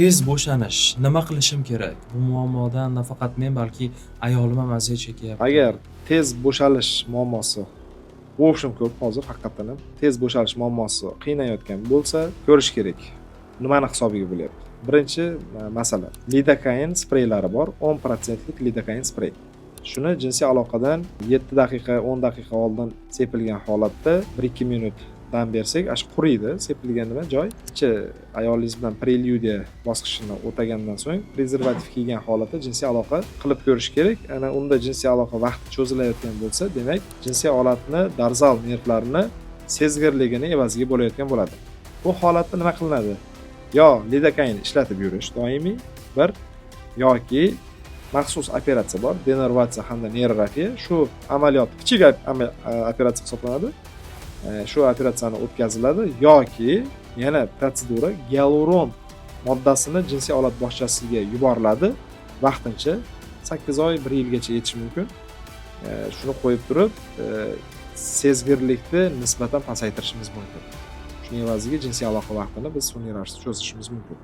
Tez bo'shanish, nima qilishim kerak? Bu muammodan nafaqat men, balki ayolim ham aziyat chekyapti. Agar tez bo'shalish muammosi, в общем, ko'p hozir, haqiqatdan ham tez bo'shalish muammosi qiynayotgan bo'lsa, ko'rish kerak, nimani hisobiga bo'lyapti. Birinchi masala, lidokain spreylari bor, 10 protsentlik lidokain sprey. Shuni jinsiy aloqadan 7 daqiqa, 10 daqiqa oldin sepilgan holatda 1-2 minut dam bersak, ana shu quriydi sepilgan nima joy. Ichi ayolingiz bilan prelyudiya bosqichini o'tagandan so'ng prezervativ kiygan holatda jinsiy aloqa qilib ko'rish kerak. Ana unda jinsiy aloqa vaqti cho'zilayotgan bo'lsa, demak, jinsiy olatni dorzal nervlarini sezgirligini evaziga bo'layotgan bo'ladi. Bu holatda nima qilinadi? Yo lidokain ishlatib yurish doimiy bir, yoki maxsus operatsiya bor, denervatsiya hamda neyrografiya. Shu amaliyot kichik operatsiya hisoblanadi. Shu operatsiyani o'tkaziladi yoki yana protsedura, gialuron moddasini jinsiy olat bog'chasiga yuboriladi vaqtincha, 8 oy, bir yilgacha yetishi mumkin. Shuni qo'yib turib, sezgirlikni nisbatan pasaytirishimiz mumkin. Shuning evaziga jinsiy aloqa vaqtini biz sun'iy ravishda cho'zishimiz mumkin.